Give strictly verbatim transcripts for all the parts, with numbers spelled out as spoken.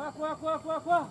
Kuah, kuah, kuah, kuah.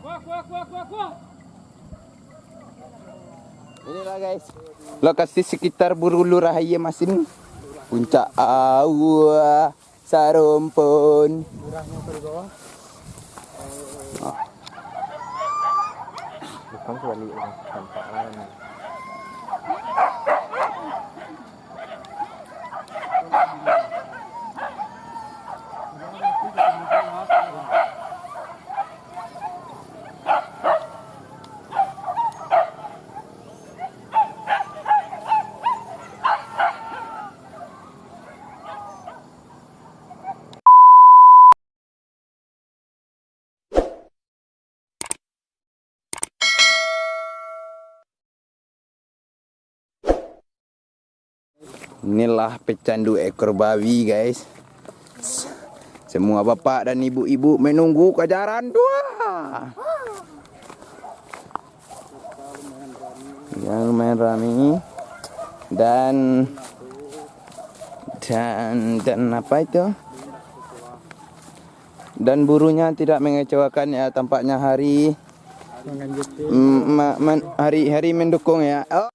Kuah, kuah, kuah, kuah, kuah. Inilah, guys, lokasi sekitar Buru Lurah Aia Masin, Puncak Aua Sarumpun. Ah. Bukan sebalik, nampak lah. Inilah pecandu ekor babi, guys. Semua bapak dan ibu-ibu menunggu kejaran dua. Yang lumayan rami. Dan, dan, dan apa itu? Dan burunya tidak mengecewakan, ya, tampaknya hari, mm, ma-, man-, hari, hari mendukung, ya. Oh.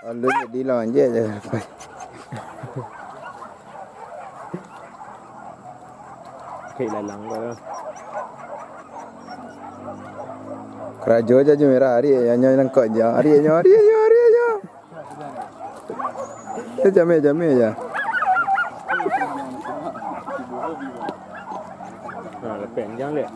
Alun jadi lah, anjek je. Kayak lalang kau tu. Karajo je, Jumirah, ariak je, nyo nangkok je. Ariak nyo, ariak nyo, ariak nyo. Eh, jamik, jamik je. Ha, lapeh, jangan lihat.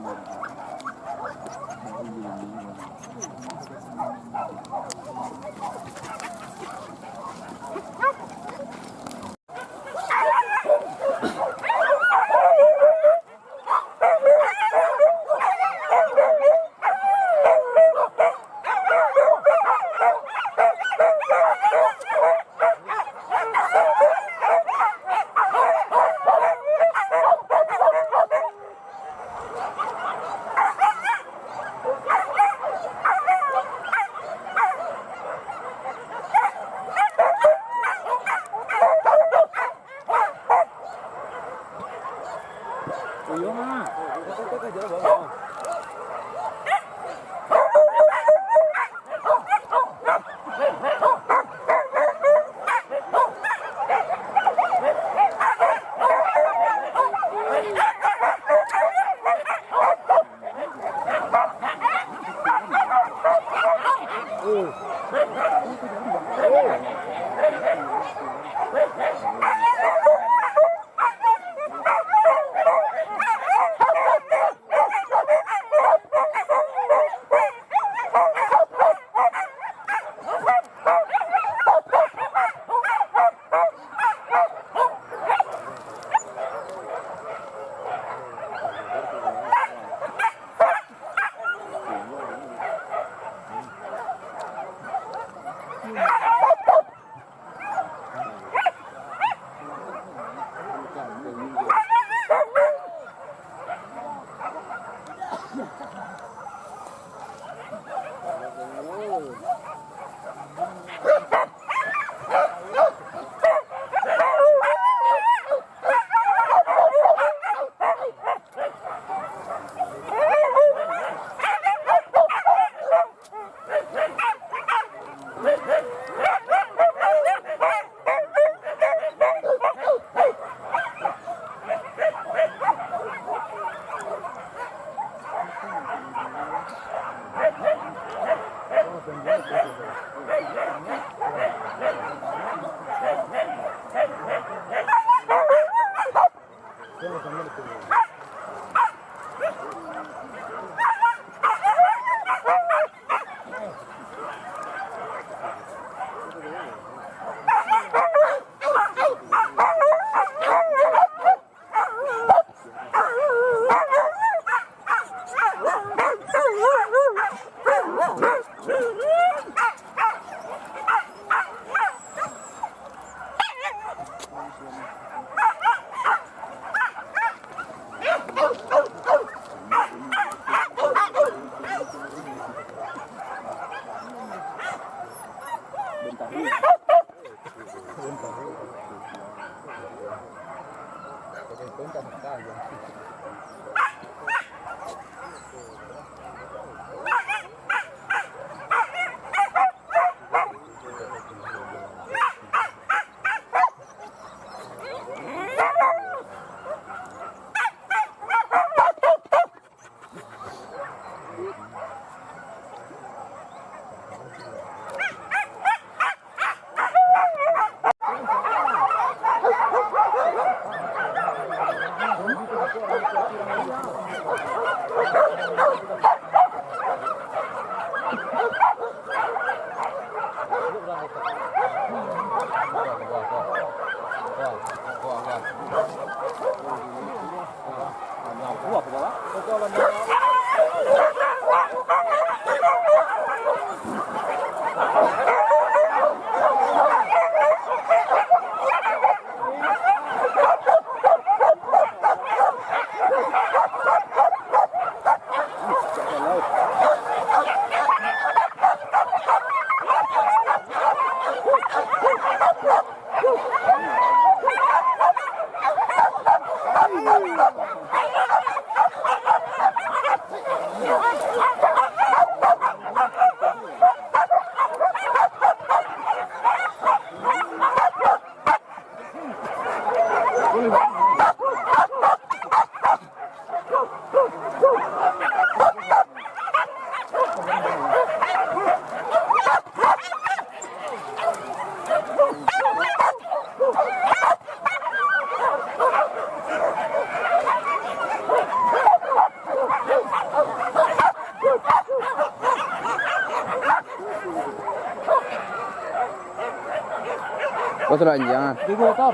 Oh, sudah anjang, ah. Tigo ekor.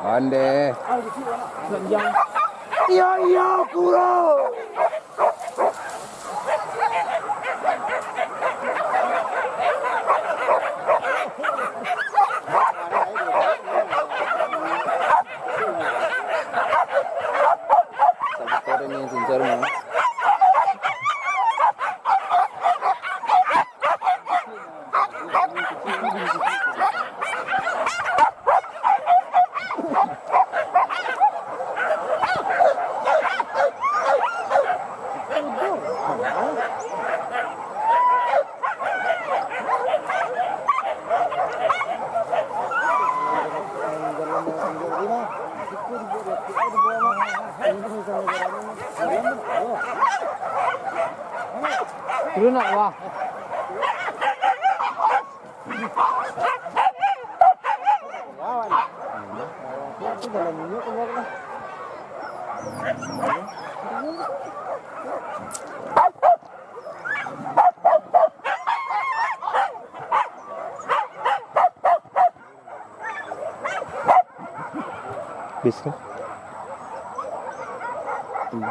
Onde. Sudah anjang. Iyo, iyo, kuro. Sabutor ini, sincer, no. Dulu nak, wah. Bis kah? Hmm.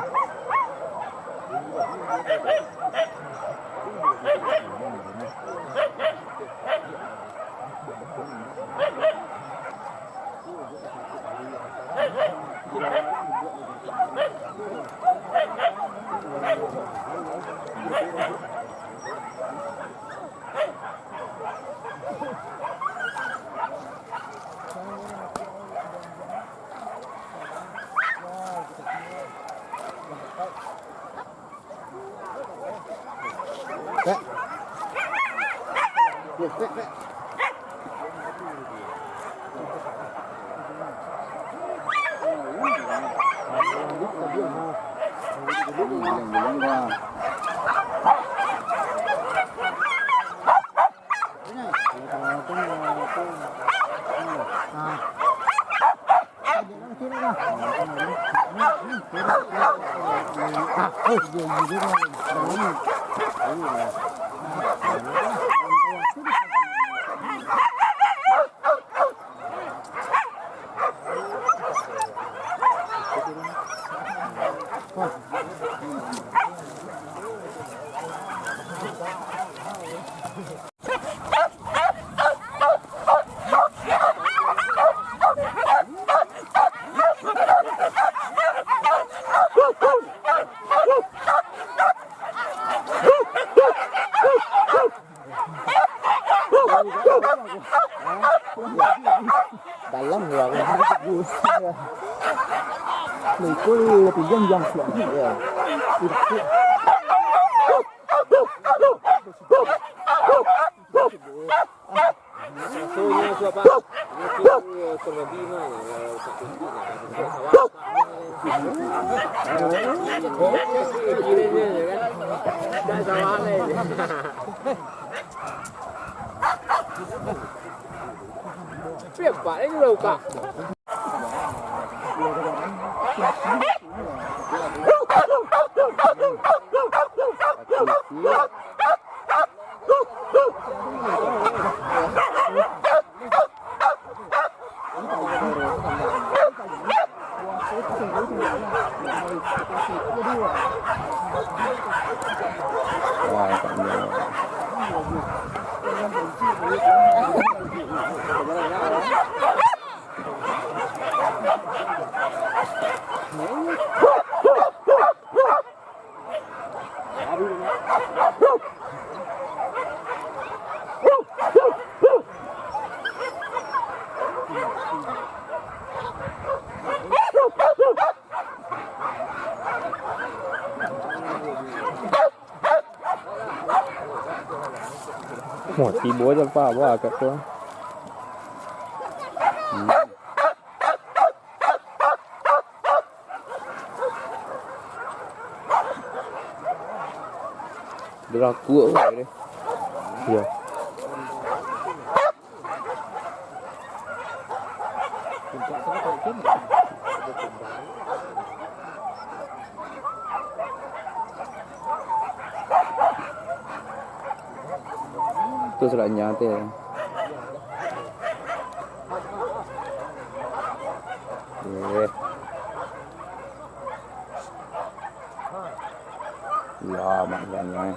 Dalam ya, aku. Nah, itu dia tiga jam siang. Ya. Itu. Wah, tak ada. Wah, tibo se, Pak, wah, akak tu. Hmm. Baraku awak ni. Yo. Tu suratnyo tu. Eh. Iyo, mak, iyo, iyo.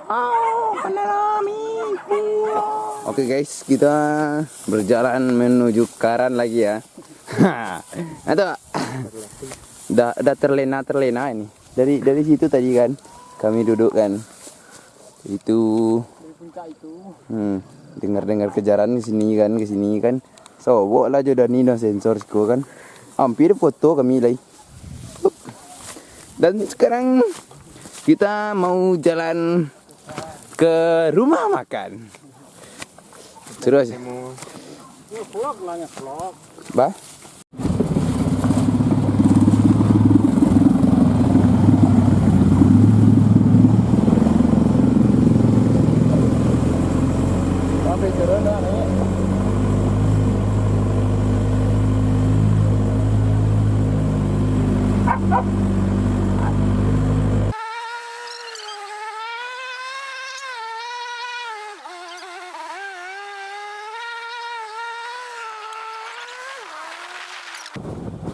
Wow, pandalami. Oke guys, kita berjalan menuju Karan lagi ya. Nah, tu. Dah, dah terlena-terlena ini. Dari, dari situ tadi kan, kami duduk kan. Itu. Dari puncak itu. Hmm, dengar-dengar kejaran ke sini kan, ke sini kan. Sobok lah jo Dani dah sensor siko kan. Hampir foto kami lai. Up. Dan sekarang kita mau jalan ke rumah makan. Terus. Bah?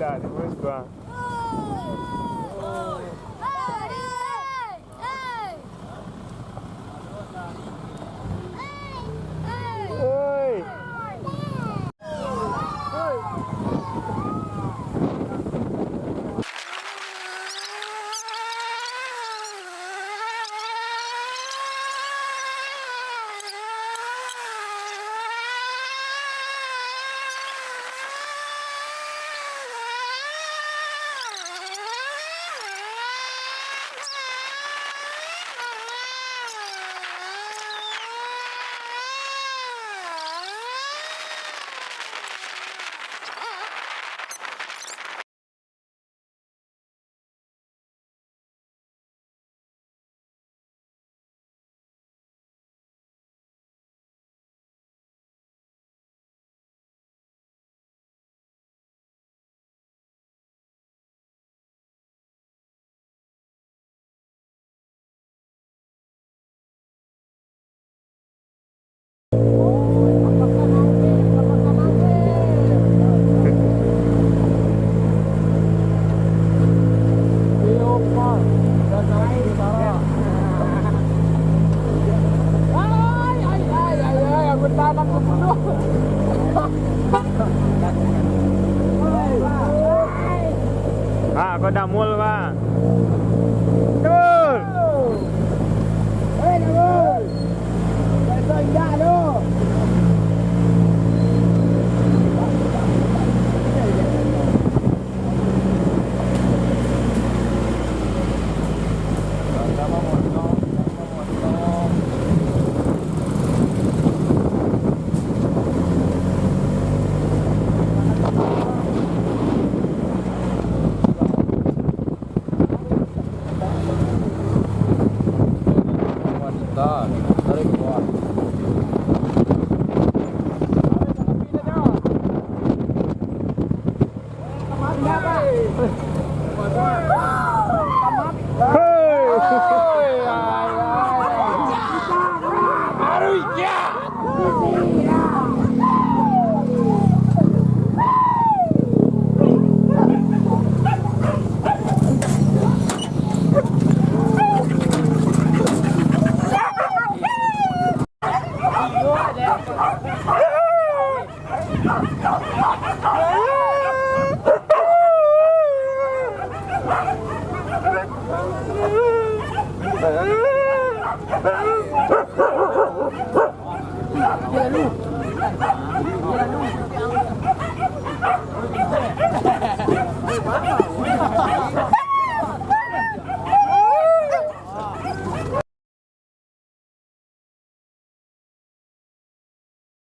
Dah, terus, bang. Oi. Ah, kau dah mul, Bang. Betul.